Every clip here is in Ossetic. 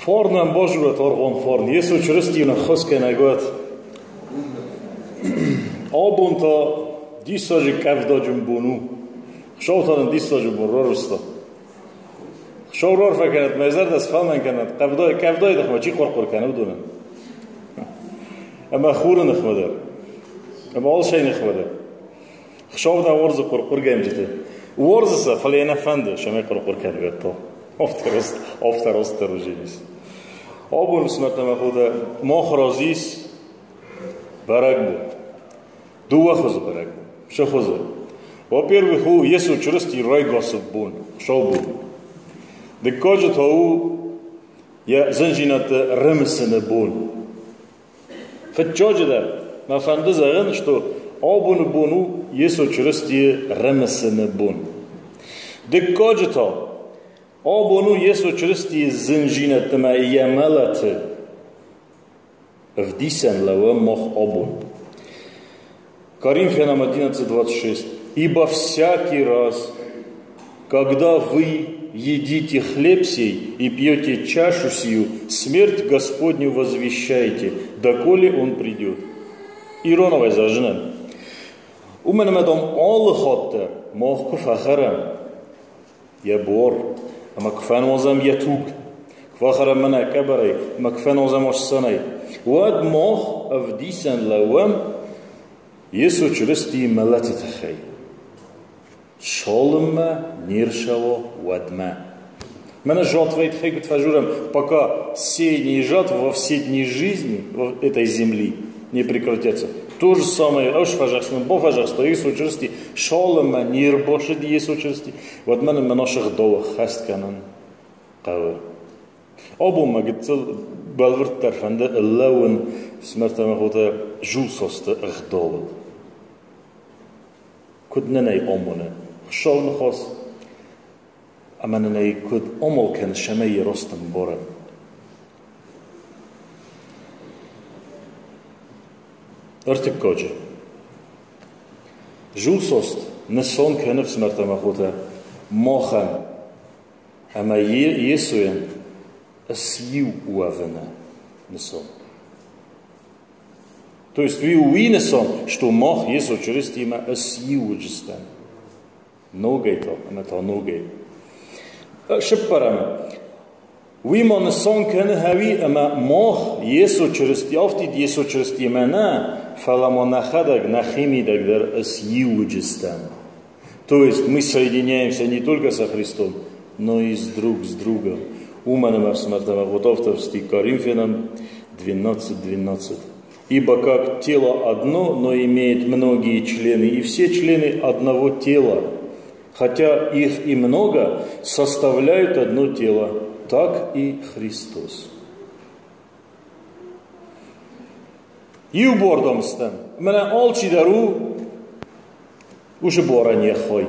Фарнӕн базурӕт аргъон фарн. Йесо Чырыстийы ныххӕсгӕнӕг уӕд. Абон та диссаджы къӕвдаджын бон у. Хуыцау та нын диссаджы бон рарвыста. Хуыцау раарфӕ кӕнӕд, мӕ зӕрдӕ сфӕлмӕн кӕнӕд, къӕвдайы ныхмӕ чи хъуыр-хъуыр кӕны, уыдонӕн. Ӕмӕ хуры ныхмӕ дӕр. Ӕмӕ алцӕй ныхмӕ дӕр. Хуыцау нӕ уарзы хъуыр-хъуыргӕнджыты. Уарзы сӕ, фӕлӕ йӕ нӕ фӕнды, цӕмӕй хъуыр-хъуыр кӕной та. Афтӕ растдӕр уыдзӕнис. Абон фсымӕртӕ мӕ хотӕ, мах раз ис бӕрӕгбон. Дыууӕ хуызы бӕрӕгбон. Цы хуызы? Во-первых, у Йесо Чырысти райгасы бон, Хуыцаубон. Дыккаджы та у йӕ зындзинӕдты рымысыны бон. Фыццаджыдӕр мӕ фӕнды зӕгъын, что абоны бон у Йесо Чырыстийы рымысыны бон. Дыккаджы та абон у Йесо Чырыстийы зындзинӕдты ӕмӕ йӕ мӕлӕты ӕвдисӕн лӕууӕм мах абон. Коринфянам 11:26. «Ибо всякий раз, когда вы едите хлеб сей и пьете чашу сию, смерть Господню возвещаете, доколе Он придет». Иронавӕй зӕгъынӕн. Уымӕн ӕмӕ дам алы хатт дӕр мах куы фӕхӕрӕм йӕ буар ӕмӕ куы фӕнуазӕм йӕ туг, куы фӕхӕрӕм мӕнӕ къӕбӕрӕй ӕмӕ куы фӕнуазӕм ӕссӕнӕй, уӕд мах ӕвдисӕн лӕууӕм Йесо Чырыстийы мӕлӕты тыххӕй. Цалынмӕ не рцӕуа, уӕдмӕ. Мӕнӕ жатвӕй тыххӕй куыд фӕзурӕм, пока сеяние и жатва во все дни жизни этой земли не прекратятся. То же самое ӕз фӕзӕгъдзынӕн, бафӕзӕгъста Йесо Чырысти, цалынмӕ не рбацыди Йесо Чырысти, уӕдмӕ нын мӕнӕ сыгъдау ӕххӕст кӕнын хъӕуы. Абон мӕ гыццыл бӕлвырддӕр фӕнды лӕууын фсымӕртӕ ӕмӕ хотӕ жулсосты ӕгъдауыл. Куыд нын ӕй амоны Хуыцауы Ныхас ӕмӕ нын ӕй куыд амал кӕны, цӕмӕй йӕ раст ӕмбарӕм. Ӕртыккаджы. Жулсост нысан кӕны фсымӕртӕ ӕмӕ хотӕ махӕн ӕмӕ Йесойӕн сиу уӕвыны нысан. То есть уый нысан, что мах Йесо Чырыстимӕ сиу уыдзыстӕм. Ногӕй та ӕмӕ та ногӕй. Сыппӕрӕм. Уый ма нысан кӕны хӕуи ӕмӕ мах Йесо Чырысти, афтид Йесо Чырыстимӕ нӕ, фӕлӕ ма нӕхӕдӕг нӕхимидӕг дӕр сиу уыдзыстӕм. То есть мы соединяемся не только со Христом, но и с друг с другом. Уымӕн ӕмӕ ӕфсымӕртӕ ӕмӕ хотӕ Коринфянам 12:12. Ибо как тело одно, но имеет многие члены, и все члены одного тела, хотя их и много, составляют одно тело, так и Христос. Иу буардом стӕм. Мӕнӕ алчидӕр у уыцы буарӕн йӕ хай.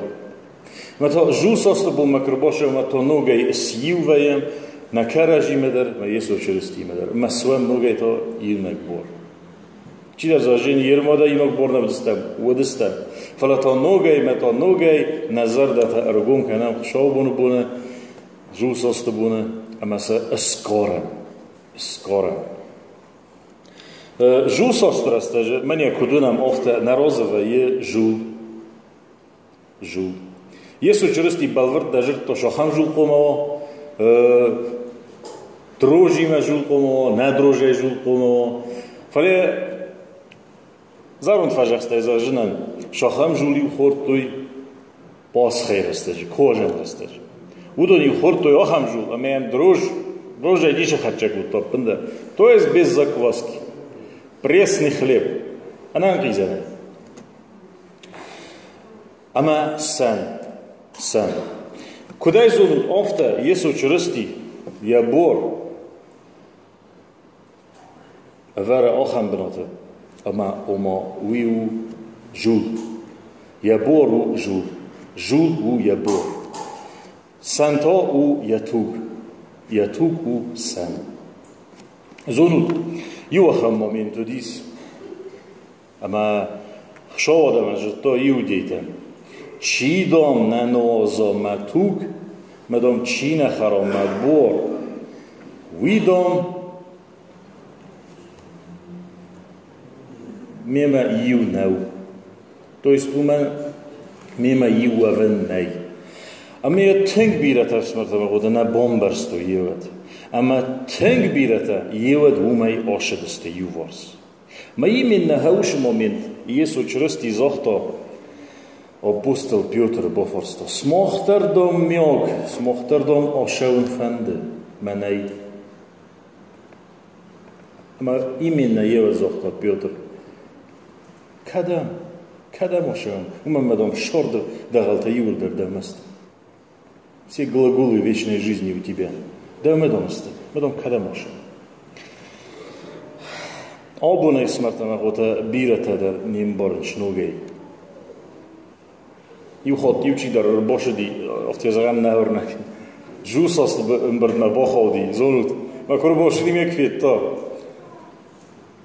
Мӕ та жусасты бонмӕ куы рбацӕуӕм, ӕмӕ та ногӕй сиу вӕййӕм нӕ кӕрӕдзимӕ дӕр, мӕ Йесо Чырыстимӕ дӕр. Ӕмӕ суӕм ногӕй та иунӕг буар. Чидӕр зӕгъы, Ермада иунӕг буар нӕ уыдыстӕм, уыдыстӕм. Фӕлӕ та ногӕй мӕ та ногӕй нӕ зӕрдӕтӕ ӕргом кӕнӕм Хуыцаубоны боны, жусасты боны ӕмӕ сӕ ыскарӕм. Ыскарӕм. Жул рӕстӕджы мӕнӕ куыд уынӕм, афтӕ нӕ разы вӕййы жул. Жул. Йесо Чырысти бӕлвырд дӕ зыдта, сахӕм жул хъуамӕ уа, дрожимӕ жул хъуамӕ уа, нӕ дрожӕй жул хъуамӕ уа. Фӕлӕ зӕронд фӕзӕхстӕй зӕгъынӕн, сахӕм жул-иу хордтой Пасхӕйы рӕстӕджы, кожӕн рӕстӕджы. Уыдон-иу хордтой ахӕм жул, ӕмӕ йӕм дрожь, дрожжӕй ницы хӕццӕ кодта ӕппындӕр. То есть без закваски. Пресный хлеб. Ӕнӕнхъизӕнӕй. Ӕмӕ сӕн, сӕн. Куыдӕй зонут, афтӕ Йесо Чырысти йӕ буар ӕвӕры ахӕм бынаты, ӕмӕ ома уый у жул. Йӕ буар у жул. Жул у йӕ буар. Сӕн та у йӕ туг. Йӕ туг у сӕн. Зонут, иу ахӕм момент уыдис, ӕмӕ Хуыцау адӕмӕн зыдта иудейтӕн, чи, дам, нӕ нуаза мӕ туг, мӕ, дам, чи нӕ хӕра мӕ буар. Уый дам мемӕ иу нӕу. То есть уымӕн мемӕ иу уӕвӕн нӕй. Ӕмӕ йӕ тынг бирӕтӕ ӕфсымӕртӕ мӕ нӕ бамбӕрстой йеуӕд. Ӕмӕ тынг бирӕтӕ йеуӕд уымӕй ашыдысты иуварс. Ма именно хаушы момент Йесо Чырысти загъта, апостол Петр бафарста, «Смах дӕр дам миаг, смах дӕр дам ашӕуын фӕнды мӕнӕй». Ӕмӕ именно йеуӕд загъта Петр, кӕдӕм, кӕдӕм ашӕуын? Уымӕн мӕ дам сӕрды дӕгъӕлтӕ иуылдӕр дӕумӕ сты. Все глаголы вечной жизни у тебя. Дӕумӕ дам сты, мӕ дам кӕдӕм ашӕуын? Абон ӕфсымӕртӕ мӕ хотӕ бирӕтӕ дӕр не мбарынц ногӕй. Иу хатт иу чидӕр ӕрбацыди, афтӕ зӕгъӕм, нӕ уырнӕг. Жусасты ӕмбырдмӕ бахауди, зонут, мӕ куы ӕрбацыди, ме куы федта.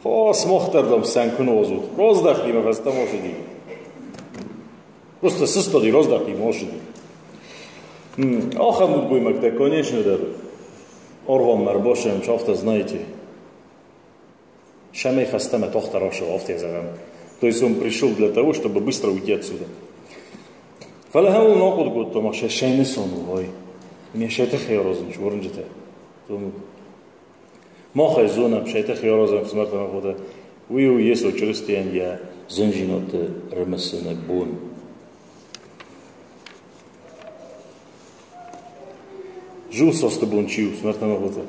О, смах дӕр, дам, сӕн куы нуазут. Раздӕхти мӕ фӕстӕмӕ ацыди. Просто сыстади, раздӕхти мӕ ацыди. Ахӕм удгоймӕгтӕ, конечно дӕр, аргъуанмӕ ӕрбацӕуынц, афтӕ знаете. Шамей фӕстӕмӕ тохтӕ рашыл, афтӕ зӕгъӕм. То есть он пришел для того, чтобы быстро уйти отсюда. Фӕлӕ хӕуыл нал хъуыды кодтам, ӕхсӕ сӕнысон у, Ме сӕ тыххӕй аразын, уырнджытӕ. Зонут. Мах ӕй зонӕм, сӕ тыххӕй аразӕм ӕфсымӕртӕ ӕмӕ хотӕ. Уый у Йесо Чырыстийӕн йӕ зындзинӕдты рымысыны бон. Жусосты бон чи у, ӕфсымӕртӕ ӕмӕ хотӕ?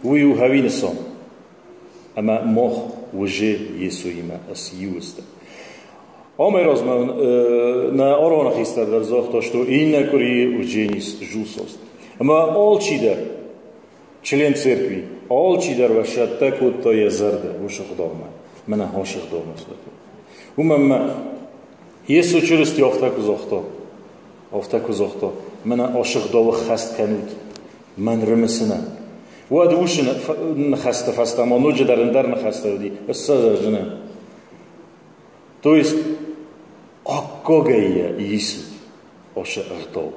Уый у хӕуины сон. Ӕмӕ мах уже Йесоимӕ ӕсиу сты. Амӕй размӕ нӕ аргъуаны хистӕр дӕр загъта, что иннӕ къуырийы уыдзӕнис Жусост. Ӕмӕ алчидӕр, член церкви, алчидӕр уӕ сӕттӕ кодта йӕ зӕрдӕ уыцы гъдаумӕ, мӕнӕ ацы гъдаумӕ сӕттӕ. Уымӕн мӕ Йесо Чырысти афтӕ куы загъта, афтӕ куы загъта, мӕнӕ ацы гъдауы хӕст кӕнут, мӕн рымысынӕн. Уӕд уыцы ныхӕсты фӕстӕ ма ноджыдӕр ӕндӕр ныхӕстӕ уыди, ссӕдзӕджынӕн. То есть аккагӕй йӕ исут ацы ӕгъдау.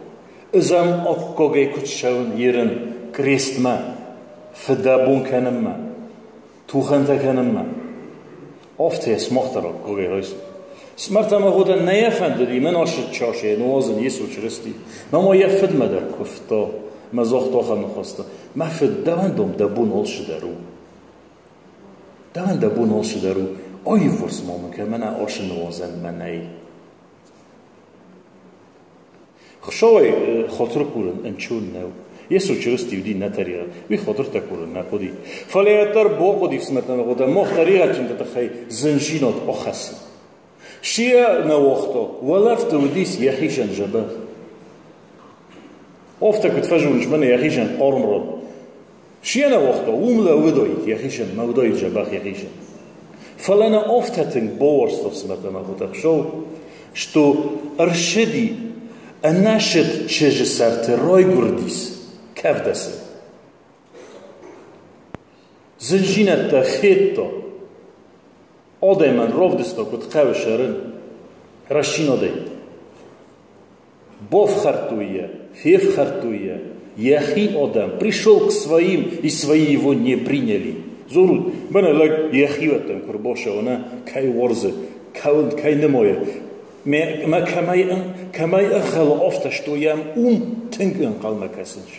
Ӕз ӕм аккагӕй куыд ссӕуын ерын крестмӕ, фыдӕбон кӕнынмӕ, тухӕнтӕ кӕнынмӕ. Афтӕ йӕ сымах дӕр аккагӕй райсут. Смӕртӕ мӕ хотӕ нӕ йӕ фӕндыди, мӕн ацы чашӕйы нуазын Йесо Чырысти. Мӕ ма йӕ фыдмӕ дӕр куывта, мӕ загъта ахӕм ныхӕстӕ. Мӕ фыд, дӕуӕн дам дӕ бон алцыдӕр у. Дӕуӕн дӕ бон алцыдӕр у, аивварс ма мын кӕн, мӕнӕ ацы нуазӕн мӕнӕй. Хуыцауӕй хатыр курын ӕнцон нӕу. Йесо Чырысти уыди нӕ тӕригъӕд, уый хатыртӕ курын нӕ хъуыди. Фӕлӕ йӕ дӕр бахъуыди ӕфсымӕртӕ ӕмӕ хотӕ, мах тӕригъӕдджынты тыххӕй зындзинад ахӕссын. Сиа нӕ уагъта, уӕлӕрвты уыдис йӕхицӕн дзӕбӕх. Афтӕ куыд фӕзоныс, мӕнӕ йӕхицӕн хъарм род. Сиа нӕ уагъта, уым лӕууыдаид йӕхицӕн, мӕ уыдаид дзӕбӕх йӕхицӕн. Фӕлӕ нӕ афтӕ тынг бауарзта ӕфсымӕртӕ ӕмӕ хотӕ Хуыцау, что ӕрсыди ӕнӕсыд чызджы сӕрты райгуырдис кӕвдӕсы. Зындзинӕдтӕ федта, адӕмӕн равдыста, куыд хъӕуы сӕрын рӕстдзинадӕй. Бафхӕрдтой йӕ, фефхӕрдтой йӕ, йӕхи адӕм пришел к своим, и свои его не приняли. Зонут, мӕнӕ лӕг йӕхиуӕттӕм куы ӕрбацӕуа, нӕ, кӕй уарзы, кӕй нымайы, мӕ кӕмӕй ӕнхъӕлы афтӕ, что йӕм ум тынг ӕнхъӕлмӕ кӕсынц.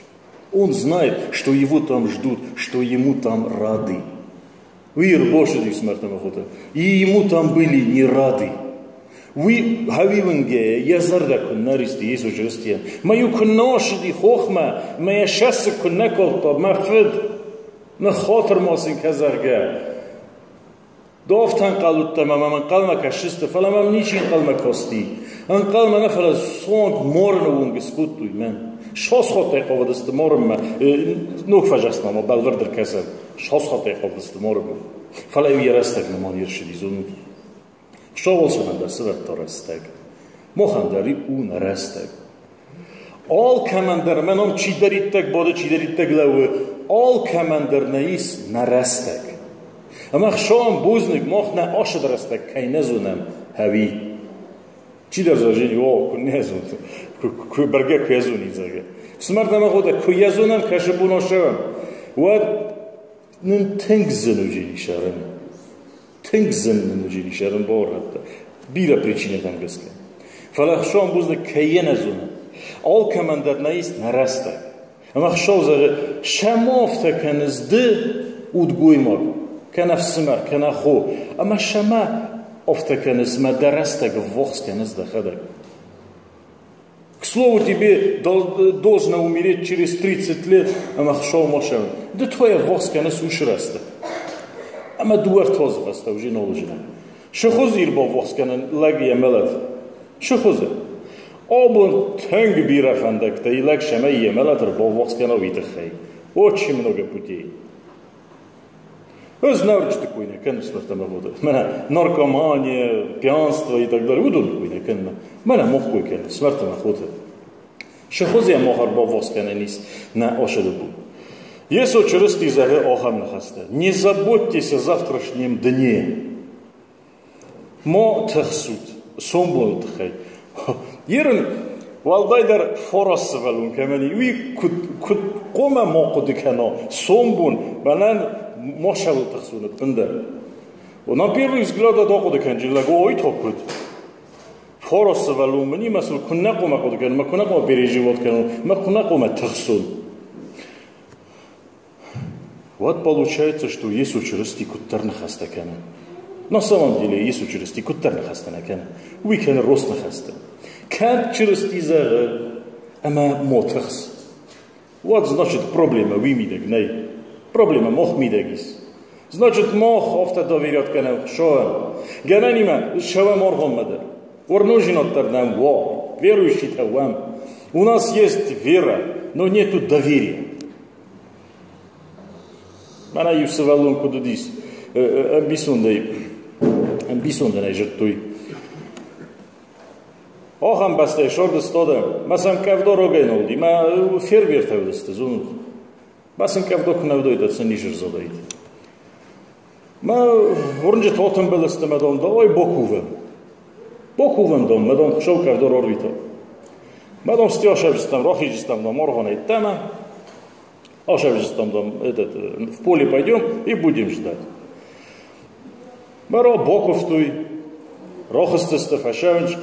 Он знает, что его там ждут, что ему там рады. Уый ӕрбацыди ӕфсымӕртӕ хотӕ. И ему там были не рады. Уый хӕуиуынгӕйӕ йӕ зӕрдӕ куы нӕ ристи Йесо Чырыстийӕн. Мӕ-иу куы нӕ ацыди хохмӕ, мӕ йӕ сӕссыг куы нӕ калдта, мӕ фыд, ныххатыр ма сын кӕ, зӕгъгӕ. Ды афтӕ ӕнхъӕл уыдтӕ ӕмӕ мӕм ӕнхъӕлмӕ кӕсыс, фӕлӕ мӕм ничи ӕнхъӕлмӕ касти. Ӕнхъӕлмӕ нӕ, фӕлӕ суанг марыны онг скодтой мӕн. Сасхаттӕй хъавыдысты марынмӕ, ног фӕзӕхстмӕ ма бӕлвырд ӕркӕсӕм, сасхаттӕй хъавыдысты марынмӕ. Фӕлӕ-иу йӕ рӕстӕг ныман не рцыди, зонут. Хуыцау алцӕмӕн дӕр сӕвӕрдта рӕстӕг. Махӕн дӕр у нӕ рӕстӕг. Алкӕмӕн дӕр, мӕ ном чидӕриддӕр бады, чидӕриддӕр лӕууы, алкӕмӕн дӕр нӕ ис нӕ рӕстӕг. Ӕмӕ Хуыцауӕн бузныг, мах нӕ ацыд рӕстӕг кӕй нӕ зонӕм, ӕви? Чидӕр зӕгъы, о, куы нӕ зонут, куы бӕргӕ куы йӕ зонид, зӕгъгӕ. Ӕфсымӕртӕ ӕмӕ хотӕ, куы йӕ зонӕм, кӕсы бон ссӕуӕм. Уӕд нын тынг зын уыди сӕрын. Тынг зын нын уыди сӕрын бауырнӕдта. Бирӕ причинӕтӕм гӕсгӕ. Фӕлӕ Хуыцауӕн бузныг, кӕй йӕ нӕ зоны. Алкӕмӕн дӕр нӕ ис нӕ рӕстӕг. Ӕмӕ Хуыцау зӕгъы, сӕм афтӕ кӕныс ды, удгоймаг, кӕнӕ ӕфсымӕр, кӕнӕ хо, ӕмӕ сӕмӕ афтӕ кӕныс, мӕ дӕ рӕстӕг ӕввахс кӕныс дӕхӕдӕг. К слову, тебе должно умереть через 30 лет, ӕмӕ Хуыцау ма сӕм. Ды твоя ӕввахс кӕныс уыцы рӕстӕг. Ӕмӕ дыууӕ ӕртӕдзы фӕстӕ уже нал уыдзынӕ. Цы хуызы ӕрбаввахс кӕнын лӕг йӕ мӕлӕт? Цы хуызы? Абон тынг бирӕ фӕндӕгтӕ и лӕг цӕмӕй йӕ мӕлӕт ӕрбаввахс кӕна, уый тыххӕй. Очень много путей. Ӕз нӕрджыты кой нӕ кӕнын смертӕмӕ Мӕнӕ наркомания, пьянство и так далее, уыдон кой нӕ кӕнын. Мӕнӕ мах кой кӕнын, смертӕмӕ хоты. Цы хуызы мах ӕрбаввахс кӕнӕн ис нӕ асыды бон? Йесо Чырысти зӕгъы ахӕм ныхӕстӕ: Не заботьтесь о завтрашнем дне. Ма тыхсут сомбоны тыххӕй. Ерын уӕлдайдӕр фараст сывӕллон кӕмӕн и, уый куыд, куыд хъуамӕ ма хъуыды кӕна сомбон, мӕнӕн ма сӕуыл тыхсон ӕппындӕр. На первый взгляд ахъуыды кӕнджын лӕг, ой, та куыд? Фараст сывӕллон мын имӕ сыл куыннӕ хъуамӕ хъуыды кӕнон, мӕ куыннӕ хъуамӕ переживать кӕнон, мӕ куыннӕ хъуамӕ тыхсон. Вот получается, что Йесо Чырысти куыддӕр ныхӕстӕ кӕны. На самом деле Йесо Чырысти куыддӕр ныхӕстӕ нӕ кӕны. Уый кӕны рост ныхӕстӕ. Кӕд Чырысти зӕгъы, ӕмӕ мо тыхс, уӕд, значит, проблема уый мидӕг нӕй. Проблема мах мидӕг ис. Значит, мах афтӕ доверять кӕнӕм Хуыцауӕн. Гӕнӕнимӕ ссӕуӕм аргъуанмӕ дӕр. Уырнындзинад дӕр нӕм уа, верующий-тӕ уӕм. У нас есть вера, но нету доверия. Мӕнӕ иу сывӕллон куыд уыдис, ӕмбисондӕй, ӕмбисондӕн ӕй зыдтой. Ахӕм бӕстӕйы сордыстадӕм, мӕ сӕм къӕвда рогӕй нӕ уыди, мӕ фермертӕ уыдысты, зонут. Мӕ сын къӕвда куы нӕ уыдаид, уӕд сын низ ӕрзадаид. Мӕ уырнджытӕ атымбыл сты мӕ дам, давай бакувӕм. Бакувӕм, дам, мӕ дам, Хуыцау къӕвда рарвита. Мӕ дам, стиашӕвджыстӕм, рахизджыстӕм, дам, аргъуанӕй ӕддӕмӕ. Ашӕвджыстӕм, дам, этот, в поле пойдем и будем ждать. Мӕ бакуывтой, рахызтысты фӕсӕвынч.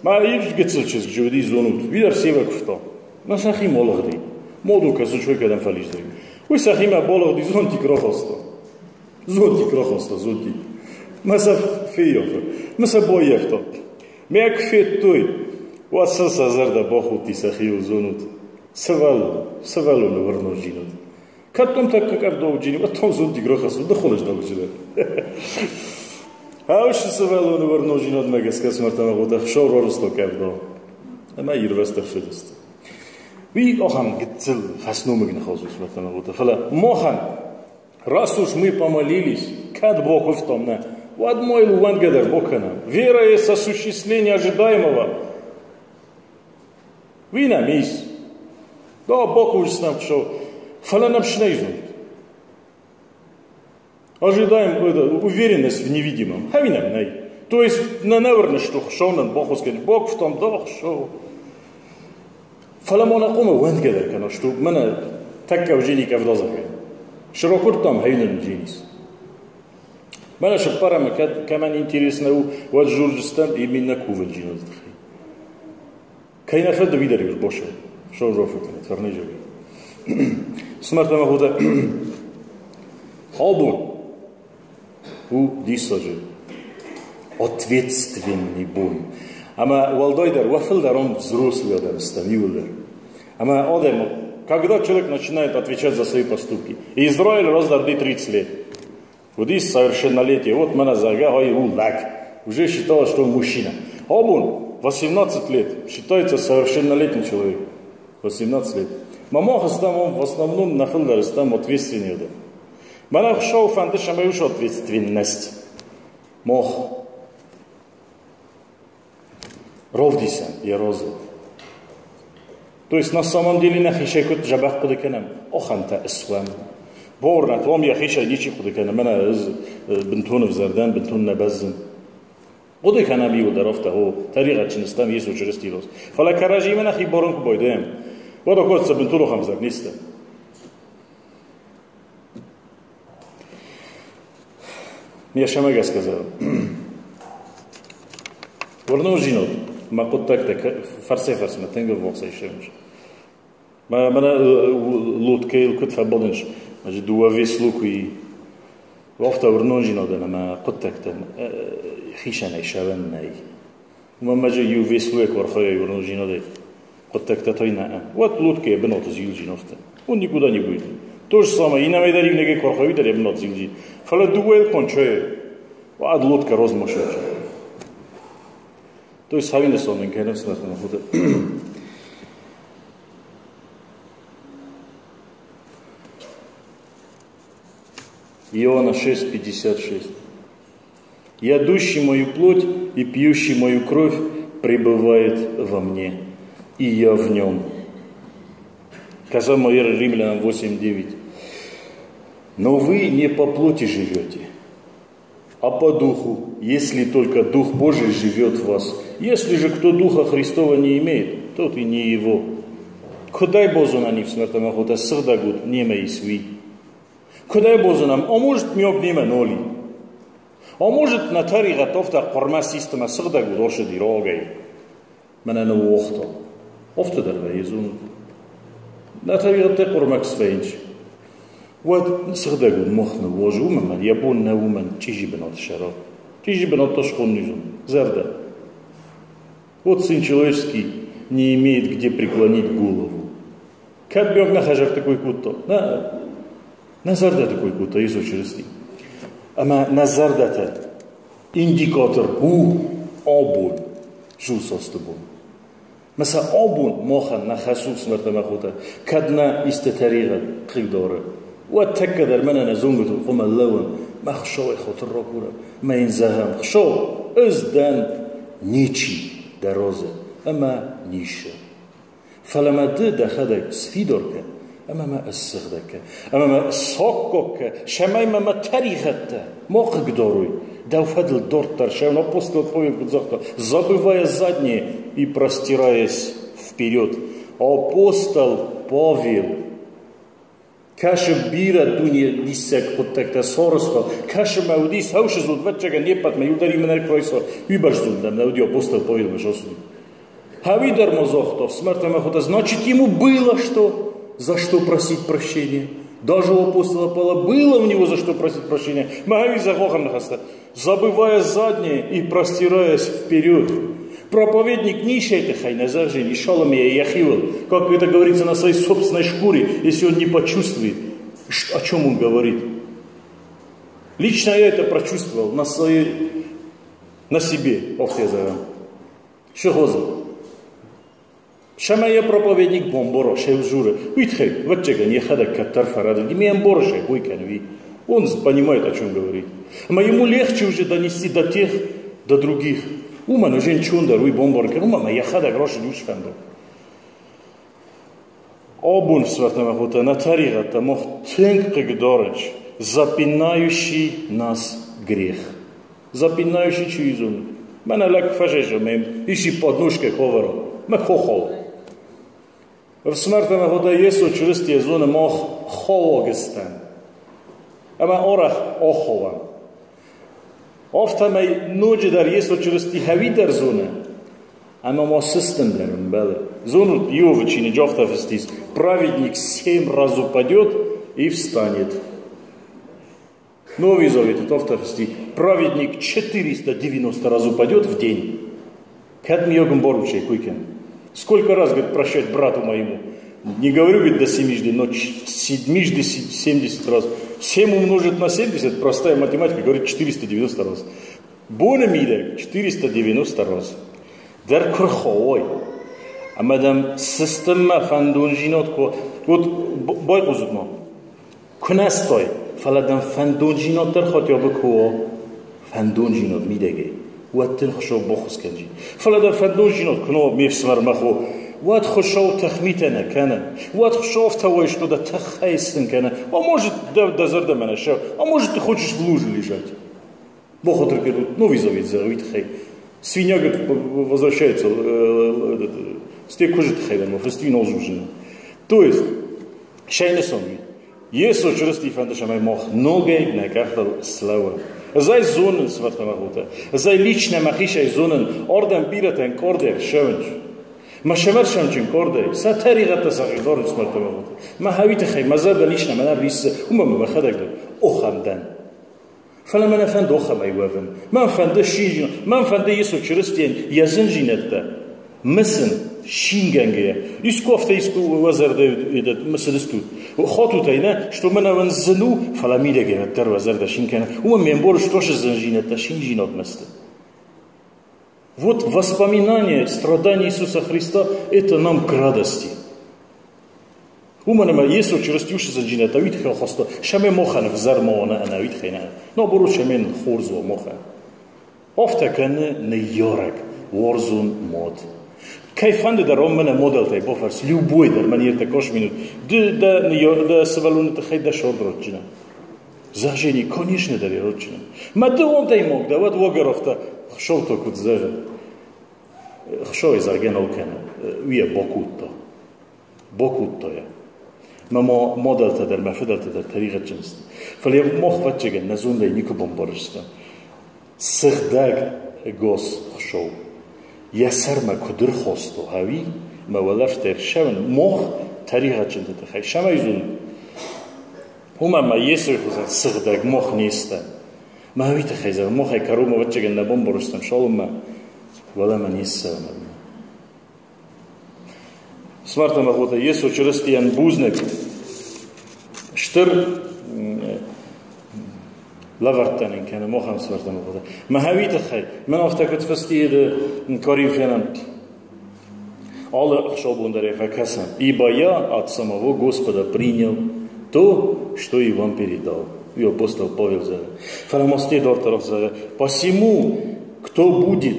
Мӕ иу гыццыл чызг уыди, зонут, уый дӕр севӕ куывта. Мӕ сӕхимӕ алыгъди. Моду кӕсын шой кӕдӕм фӕлиздзӕй. Уый сӕхимӕ балыгъди, зонтик рахаста. Зонтик рахаста, зонтик. Мӕ сӕ феййафы, мӕ сӕ баййӕфта. Мӕ куы федтой, уӕд сын сӕ зӕрдӕ бахудти сӕхиуыл, зонут. Сывӕллон, сывӕллоны уырноджинад. Кӕд дӕм тӕккӕ къӕвдауджын, уӕд дӕм зонтик рахӕсс, ныххуылыз дауджынӕн. Хаусы сывӕллоны уырноджинадмӕ гӕсгӕ смӕртӕмӕ гъуыд ӕхсӕв рарвыста къӕвда. Ӕмӕ ирвӕзт ӕрцыдысты. Уый ахӕм гыццыл фӕсномыг ныхас у смӕртӕмӕ гъуыд, фӕлӕ махӕн раз уж мы помолились, кӕд бакуывтам нӕ, уӕд ма йыл ууӕндгӕ дӕр бакӕнӕм. Вера есть осуществление ожидаемого. Уый нӕм ис. Да, бакувдзыстӕм Хуыцау, фӕлӕ нӕм снӕй Ожидаем это, уверенность в невидимом. Ӕви нӕм нӕй. То есть нӕ нӕ уырны, что Хуыцау нын баххуыс кӕны. Бакуывтам, да, Хуыцау. Фӕлӕ ма нӕ хъуамӕ уӕндгӕ дӕр кӕна, что мӕнӕ тӕккӕ ӕвджени къӕвдазӕгӕй. Сракуырдтам хӕйнын дженис. Мӕнӕ сыппӕрӕмы кӕд кӕмӕн интересно у, уӕд журджыстӕм именно кувынджины тыххӕй. Кӕй нӕ фӕнды, уый дӕр ис босы. Шоу кӕнӕ фӕрнӕйзӕгӕй. Смӕртӕмӕ хотӕ абон у диссаджы ответственный бон. Ӕмӕ уӕлдайдӕр уӕ фылдӕр он взрослый адӕм стӕм иууылдӕр. Ӕмӕ адӕм, когда человек начинает отвечать за свои поступки. Израиль раздарды 30 лет. Уыдис совершеннолетие. Вот мӕнӕ зӕгъгӕ, ай у лӕг. Уже считалось, что он мужчина. Абон 18 лет считается совершеннолетний человек. 18 лет. Мамах стам он в основном на фылдӕр стам ответственный. Мӕнӕ Хуыцауы фӕнды сӕмӕ уыцы ответственность. Мах равдисӕм йӕ разы. То есть на самом деле нӕхицӕй куыд дзӕбӕх хъуыды кӕнӕм, ахӕмтӕ ысуӕм. Бауырнӕт уӕм, йӕхицӕй ничи хъуыды кӕны, мӕнӕ ӕз бынтон ӕвзӕр дӕн, бынтон нӕ бӕззын. Хъуыды кӕнӕм иуылдӕр афтӕ, о, тӕригъӕдджын стӕм Йесо Чырыстийы раз. Фӕлӕ кӕрӕдзимӕ нӕхи барын куы байдайӕм, уӕд окоццӕ бынтон ахӕм ӕвзӕр не стӕм. Не шамага сказал. Уырнонжинод мӕ хъуыддӕгтӕ фӕрсӕй-фӕрсмӕ тынг ӕввахсӕй ссӕуынц. Мӕнӕ лодкӕйыл куыд фӕбадынц, ӕз дыууӕ весло куы и. Афтӕ уырнонжинодӕн ӕмӕ хъуыддӕгтӕн хицӕнӕй сӕвӕн нӕй. Уымӕн ӕмӕ иу веслойӕ куы архайай уырнонжинодӕй, хъуыддӕгтӕ та нӕ. Уӕд лодкӕ йӕ бынаты зилджын афтӕ. Он никуда не будет. То же самое, иннӕмӕй дӕр иунӕгӕй куы архайой дӕр йӕ бынат зилджын. Фӕлӕ дыууӕйыл кончайы, уӕд лодкӕ размашаджы. То есть савины сонын кӕнӕм смӕртӕн худы. Иоанна 6:56. «Ядущий мою плоть и пьющий мою кровь пребывает во мне, и я в нем». Касаемо веры Римлянам 8:9. «Но вы не по плоти живете, а по духу, если только Дух Божий живет в вас. Если же кто Духа Христова не имеет, тот и не его». Кудай бозона не в смертном охота сыгдагут не исви. Кудай бозонам, а может мёг неме ноли. А может на тариға тофта қурма система сыгдагут ошиди рогай. Мана нуохта. Офта дэр езун. На тариға те қурмакс фейнч. Уӕд сыгъдӕг мох ныууоз уымӕн ӕмӕ йӕ бон нӕ уымӕн чъизи бынат ссара. Чъизи бынат та схоннизон. Зӕрдӕ. Вот сын человеческий не имеет где преклонить голову. Кӕд бёг нӕ хӕзӕртты кой кодта? Нӕ, нӕ зӕрдӕты кой кодта Йесо Чырысти. Ӕмӕ нӕ зӕрдӕтӕ индикатор у абон, зулсасты бон. Мӕ абон махӕн нӕ хӕс у смӕртӕмӕ хотӕ, кӕд нӕ исты тӕригъӕд хъыгдары, уӕд тӕккӕ дӕр мӕнӕ нӕ зонгӕтыл хъуамӕ лӕууӕм, мӕ Хуыцауӕй хатыр ракурӕм, мӕ йын зӕгъӕм, Хуыцау, ӕз дӕн ничи дӕ разы ӕмӕ ницы. Фӕлӕ мӕ ды дӕхӕдӕг сфидар кӕн ӕмӕ мӕ ссыгъдӕг кӕн, ӕмӕ мӕ саккаг кӕн, цӕмӕй мӕ мӕ тӕригъӕдтӕ ма хъыгдарой. Дӕу фӕдыл дарддӕр сӕ апостол Павел куыд загъта, забывая заднее и простираясь вперед. Апостол Павел кӕсы бирӕ дуне диссаг хъуыддӕгтӕ сарӕзта, кӕсы мӕ уыдис хӕусызуд вӕццӕгӕн не ппӕтмӕ иу дӕр имӕ райса, уый бӕрзонд нӕ уыди апостол Павелмӕ сасуди. Хавидар ма загъта, смерть охота, значит, ему было что, за что просить прощения. Даже у апостола Павла было у него за что просить прощения. Магави захохам забывая заднее и простираясь вперед. Проповедник нищайте хайназаржи, не шалом я яхивал, как это говорится на своей собственной шкуре, если он не почувствует, о чем он говорит. Лично я это прочувствовал на себе, повтезаю. Что Шамая проповедник бомборо, шевжуре. Уитхе, ватчега не хада катар фарады, не борше, ви. Он понимает, о чем говорит. Но ему легче уже донести до тех, до других. Ума нужен чундар, уй бомбор, ума я хада гроши не. Обун в святом на таригата мог тынк гдорыч, запинающий нас грех. Запинающий чуизун. Мене лек фажеже, мем, иши подножке ховаро, ме хохол. В смертем хота Йесо Чырысти зоны мох хологестен. Ӕмӕ орах охован. Афтӕмӕй ноджыдӕр Йесо Чырысти хӕвидӕр зоны, ӕмӕ ма сыстын дӕр ӕмбӕлы. Зонут Иовы чиныджы афтӕ фыст ис: праведник 7 раз упадет и встанет. Новый Завет афтӕ фыст ис: праведник 490 раз упадет в день. Кӕд мийогын боручай куйкен. Сколько раз, говорит, прощать брату моему? Не говорю, говорит, до семижды, но седмижды 70 раз. 7 умножить на 70, простая математика, говорит, 490 раз. Боны мидӕг 490 раз. Дӕр куырхой. Ӕмӕ дӕм сыстынмӕ фӕндонжинот ко. Вот байхъусут ма. Куы нӕ стай, фӕлӕ дӕм фӕндонжинот дӕр хотя бы куы фӕндонжинот мидӕгӕй. Уӕд дын Хуыцау баххуыс кӕнджи. Фӕлӕ дӕм фӕндонжинот куы нӕ ме фсымӕрмӕ хо, уӕд Хуыцау тыхмитӕ нӕ кӕны. Уӕд Хуыцау афтӕ что да тыххӕй сын кӕны. А может, дӕ зӕрдӕмӕ нӕ сӕ, а может, ты хочешь в луже лежать. Бог говорит, Новый Завет зӕгъы тыххӕй. Свинья, говорит, возвращается, сте куыжы тыххӕй дӕр ма фысти нал жужы. То есть, шайны сонги. Йесо Чырысти фӕнды, цӕмӕй мах ногӕй нӕ къӕхтыл слӕууӕм. Ӕз ӕй зонын, фсымӕртӕ мӕ хотӕ. Ӕз ӕй лично мӕхицӕй зонын, ардӕм бирӕтӕн къордӕй ссӕуынц. Мӕ сӕмӕр сӕмджын къордӕй, сӕ тӕригъӕдтӕ сӕхи дарынц, фсымӕртӕ мӕ хотӕ. Мӕ хауи тыххӕй мӕ зӕрдӕ лично мӕнӕ риссы, уымӕн мӕ мӕхӕдӕг дӕр охӕм дӕн. Фӕлӕ мӕ нӕ фӕнды охӕмӕй уӕвын. Мӕн фӕнды синжин, мӕн фӕнды Йесо Чырыстийӕн йӕ зындзинӕдтӕ мысын шингӕнгӕйӕ. Искуы афтӕ искуы уӕ зӕрдӕ мысыдыстут. Хотутӕй нӕ, что мӕнӕ уын зын у, фӕлӕ мидӕгӕй уӕддӕр уӕ зӕрдӕ шин кӕны. Уымӕн ме мбор стосы зындзинӕдтӕ шинжинадмӕ сты. Вот воспоминание страданий Иисуса Христа – это нам к радости. Уымӕн ӕмӕ Йесо Чырысти уыцы зындзинӕдтӕ уый тыххӕй хаста, сӕмӕ махӕн ӕвзӕр ма уа ӕнӕ уый тыххӕй нӕ. Наоборот, сӕмӕ хорз уа махӕн. Афтӕ кӕны ныййарӕг, уарзон мад. Кӕй фӕнды дӕр ам мӕнӕ моделтӕй бафӕрс, любой дӕр мӕн ӕртӕ минут, ды дӕ, дӕ сывӕллоны тыххӕй дӕ сӕр ратджынӕ. Зӕгъжени, конечно, дӕр ратджынӕ. Мӕ ды адӕймаг дӕ, уӕд уагӕр афтӕ Хуыцау та куыд зӕгъы, Хуыцауӕй зӕгъгӕ нал кӕны, уый йӕ бакодта. Бакодта йӕ. Мӕ ма мадӕлтӕ дӕр, мӕ фыдӕлтӕ дӕр тӕригъӕдджын сты. Фӕлӕ мах, ӕвӕццӕгӕн, нӕ зондӕй никуы бамбӕрстам. Сыгъдӕг ӕгас Хуыцау йӕ сӕрмӕ куыд ӕрхаста, ӕви мӕ уӕлӕрвтӕй ӕрцӕуын мах тӕригъӕдджынты тыххӕй. Цӕмӕй зон, уымӕн ма Йесойы хуызӕн сыгъдӕг мах не стӕм. Мӕ уый тыххӕй зӕгъын, махӕй кӕронмӕ, ӕвӕццӕгӕн, нӕ бамбӕрстам, цалынмӕ уӕлӕмӕ не ссӕуӕм. Фсымӕртӕ мӕ хотӕ, Йесо Чырыстийӕн бузныг. Стыр лӕвӕрттӕ нын кӕны махӕн, фсымӕртӕ мӕ хотӕ. Мӕ уый тыххӕй, мӕн афтӕ куыд фысти Коринфянам, алы ӕхсӕвбон дӕр ӕй фӕкӕсӕм. Ибо я от самого Господа принял то, что и вам передал. И апостол Павел зӕгъы. Фӕлӕ ма стӕй дарддӕр зӕгъы, посему, кто будет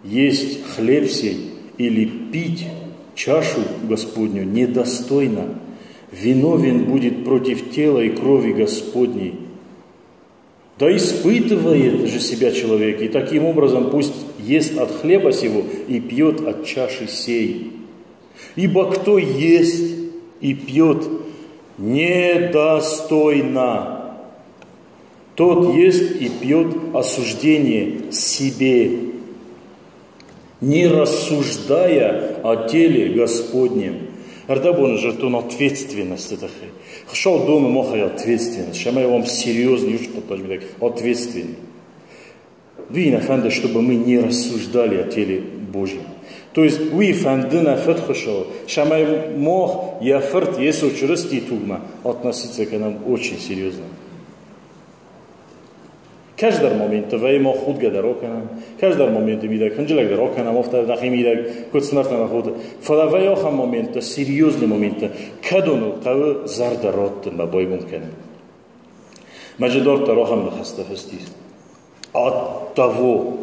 есть хлеб сей или пить чашу Господню недостойно, виновен будет против тела и крови Господней. Да испытывает же себя человек, и таким образом пусть ест от хлеба сего и пьет от чаши сей. Ибо кто ест и пьет недостойно, тот ест и пьет осуждение себе, не рассуждая о теле Господнем. Ӕрдӕбоны зӕгътон ответственности тыххӕй. Хуыцау домы махӕй ответственность. Цӕмӕй уӕм серьезный уыцы хъуыддаджы мидӕг ответственный. Уый нӕ фӕнды, чтобы мы не рассуждали о теле Божьем. То есть уый фӕнды нӕ Фыд Хуыцау, цӕмӕй мах йӕ Фырт Йесо Чырыстийы тугмӕ относиться кӕнӕм очень серьезно. Кӕсдӕр моменты вӕййы мах худгӕ дӕр акӕнӕм, кӕсдӕр моменты мидӕг хынджылӕг дӕр акӕнӕм, афтӕ нӕхи мидӕг куыд фсымӕртӕ ӕмӕ хоты. Фӕлӕ вӕййы ахӕм моменттӕ, серьезный моменттӕ, кӕдоныл хъӕуы зӕрдӕ раттын мӕ байгом кӕнын. Мӕ дарддӕр ахӕм ныхӕстӕ фыст ис. От того.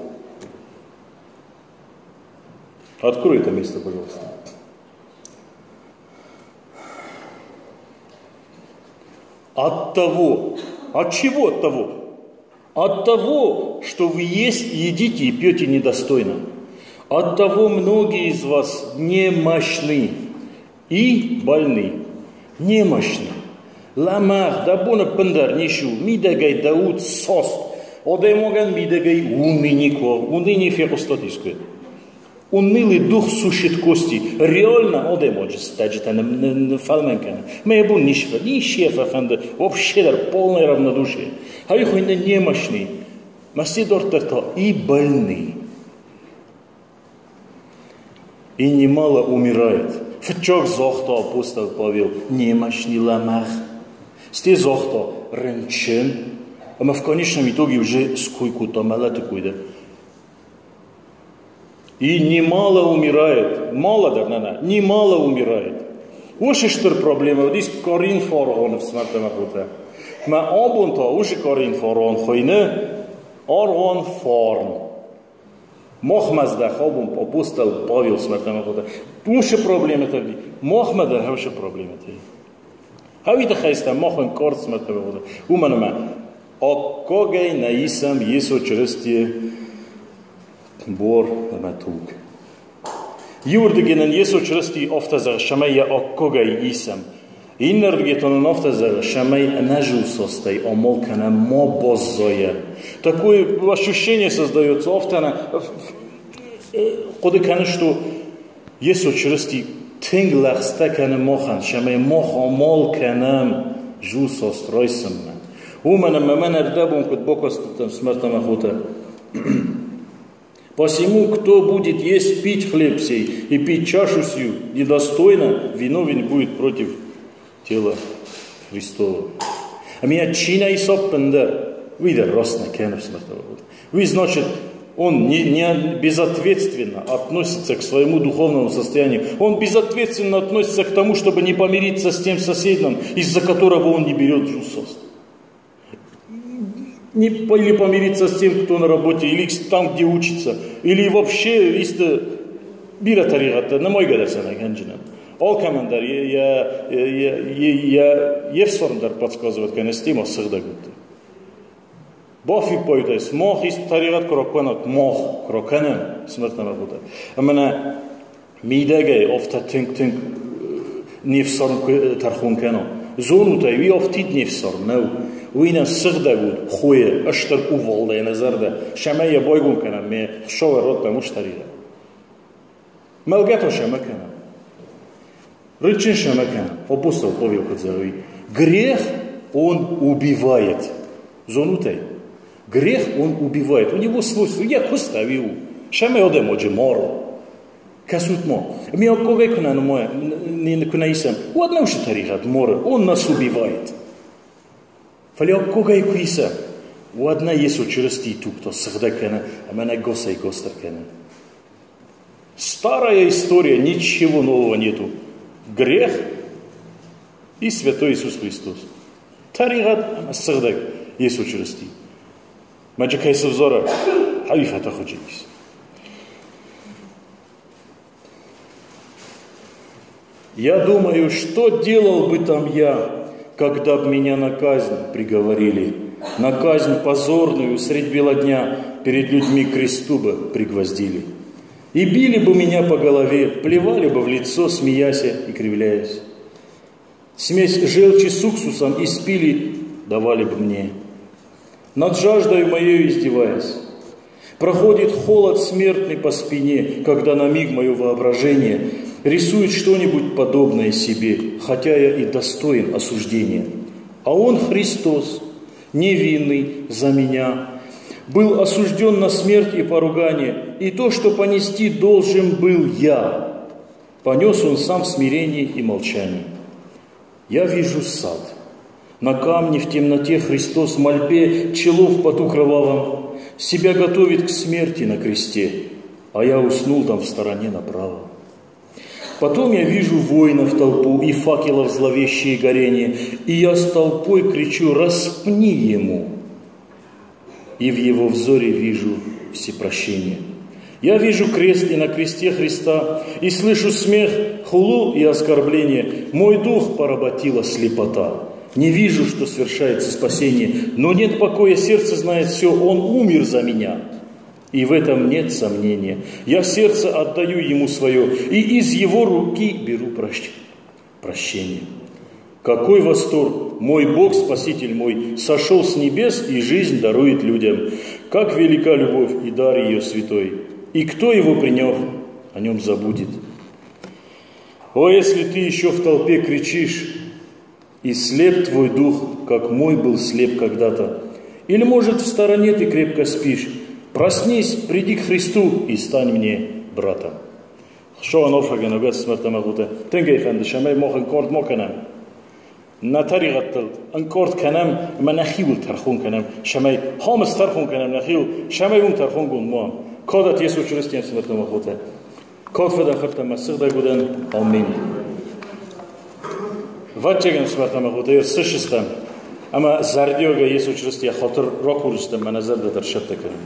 Открой это место, пожалуйста. От того. От чего от того? От того, что вы есть, едите и пьете недостойно. От того многие из вас немощны и больны. Немощны. Лӕмӕгъ, дӕ бон ӕппындӕр ницы у, мидӕгӕй дӕ уд саст. Адӕймагӕн мидӕгӕй уныни куы, уныни фехъуыстат искуы? Унылый дух сушит кости. Реально адӕймаджы стӕджытӕ ныффӕлмӕн кӕны. Мӕ йӕ бон ницы ницы фӕфӕнды, вообще дӕр полное равнодушие. Ай хуыйны немощный. Мӕ дарддӕр та и больны. И немало умирает. Фыццаг загъта апостол Павел, немощный лӕмӕгъ. Стӕй загъта рынчын. Ӕмӕ в конечном итоге уже ской кодта мӕлӕты кой дӕр. И немало умирает. Мало дӕр, нӕ, немало умирает. Уыцы стыр проблемӕ уыдис Коринфы аргъуаны, фсымӕртӕ мӕ хотӕ. Мӕ абон та уыцы Коринфы аргъуан хуыйны аргъуан фарн. Махмӕ здӕх абон апостол Павел, фсымӕртӕ мӕ хотӕ. Уыцы проблемӕтӕ уыди. Махмӕ дӕр уыцы проблемӕтӕ. Уый тыххӕй стӕм мах ӕнкъард, фсымӕртӕ мӕ хотӕ. Уымӕн ӕмӕ аккагӕй нӕ исӕм Йесо Чырыстийы буар ӕмӕ туг. Иуырдыгӕй нын Йесо Чырысти афтӕ зӕгъы, цӕмӕй йӕ аккагӕй исӕм. Иннӕрдыгӕй та нын афтӕ зӕгъы, цӕмӕй ӕнӕзулсастӕй амал кӕнӕм, ма баззайӕм. Такое ощущение создается, афтӕ нӕ хъуыды кӕны, что Йесо Чырысти тынг лӕгъстӕ кӕны махӕн, цӕмӕй мах амал кӕнӕм зулсаст райсынмӕ. Уымӕн ӕмӕ мӕн ӕрдӕбон куыд бакастытӕн смӕрт ӕмӕ хотӕ. Посему, кто будет есть пить хлеб сей и пить чашу сию недостойно, виновен будет против тела Христова. А меня чина и соппенда, уый дӕр раст нӕ кӕны смертного. Уый значит, он не безответственно относится к своему духовному состоянию. Он безответственно относится к тому, чтобы не помириться с тем соседом, из-за которого он не берет жусост. Не, или помириться с тем, кто на работе, или там, где учится, или вообще исты бирӕ тӕригъӕдтӕ нымайгӕ дӕр сӕ нӕ кӕнджынӕн. Алкӕмӕн дӕр йе фсарм дӕр подсказывает кӕны с тем, сыгъдӕг удты. Бафиппайдтай, мах исты тӕригъӕд куы ракӕнат, мах куы ракӕнӕм смертнӕмӕ хъуыды. Ӕмӕ нӕ мидӕгӕй афтӕ тынг-тынг не фсарм куы тӕрхон кӕна. Зонут ӕй, уый афтид не фсарм нӕу. Уый нӕ сыгъдӕг уд хойы стыр кувалдӕй нӕ зӕрдӕ, цӕмӕй йӕ байгом кӕнӕм, ме хсӕвы радтӕм уыцы тӕригъӕд. Мӕлгӕ та сӕмӕ кӕнӕм. Рынчын сӕмӕ кӕнӕм. Апостол Павел куыд зӕгъы, грех он убивает. Зонут ӕй? Грех он убивает. У него свойство. Йӕ куыст ӕви у? Сӕмӕ адӕймаджы мары. Кӕсут ма, ми аккагӕй куы нӕ нымайӕм, куы нӕ исӕм, уӕд нӕ уыцы тӕригъӕд мары, он нас убивает. Фӕлӕ аккагӕй куы исӕм, уӕд нӕ Йесо Чырыстийы туг та сыгъдӕг кӕны ӕмӕ нӕ госӕй госдӕр кӕны. Старая история, ничего нового нету. Грех и Святой Иисус Христос. Тӕригъӕд ӕмӕ сыгъдӕг Йесо Чырысти. Мӕджы кӕй сывзара, хӕуи фӕтӕхуджынис. Я думаю, что делал бы там я, когда б меня на казнь приговорили, на казнь позорную средь бела дня перед людьми к кресту бы пригвоздили. И били бы меня по голове, плевали бы в лицо, смеясь и кривляясь. Смесь желчи с уксусом испили, давали бы мне. Над жаждою моею издеваясь. Проходит холод смертный по спине, когда на миг мое воображение рисует что-нибудь подобное себе, хотя я и достоин осуждения. А Он, Христос, невинный за меня, был осужден на смерть и поругание, и то, что понести должен был я, понес Он сам в смирении и молчании. Я вижу сад. На камне в темноте Христос в мольбе, чело в поту кровавом, себя готовит к смерти на кресте, а я уснул там в стороне направо. Потом я вижу воинов толпу и факелов зловещие горение, и я с толпой кричу: «Распни ему!» И в его взоре вижу всепрощение. Я вижу крест и на кресте Христа, и слышу смех, хулу и оскорбление. Мой дух поработила слепота. Не вижу, что свершается спасение, но нет покоя, сердце знает все, Он умер за меня. И в этом нет сомнения. Я сердце отдаю Ему свое, и из Его руки беру прощение. Какой восторг! Мой Бог, Спаситель мой, сошел с небес и жизнь дарует людям. Как велика любовь и дар ее святой! И кто его приняв, о нем забудет. О, если ты еще в толпе кричишь, и слеп твой дух, как мой был слеп когда-то. Или, может, в стороне ты крепко спишь. Проснись, приди к Христу и стань мне братом. Хуыцауӕн арфӕгӕнӕг ӕфсымӕртӕ ӕмӕ хотӕ. Тынг ӕй фӕнды, цӕмӕй мах ӕнкъард ма кӕнӕм. Нӕ тӕригъӕдтыл ӕнкъард кӕнӕм ӕмӕ нӕхиуыл тӕрхон кӕнӕм, цӕмӕй хамыс тӕрхон кӕнӕм нӕхиуыл, цӕмӕй уым тӕрхонгонд ма уӕм. Кадӕт Йесо Чырыстийӕн ӕфсымӕртӕ ӕмӕ хотӕ. Кад Фыдӕн, Фыртӕн ӕмӕ Сыгъдӕг Удӕн. Аминь. Ӕвӕццӕгӕн, ӕфсымӕртӕ ӕмӕ хотӕ, ӕрцыдыстӕм ӕмӕ зӕрдиагӕй Йесо Чырыстийӕ хатыр ракурдзыстӕм ӕмӕ нӕ зӕрдӕ дӕр сӕттӕ кӕнӕм.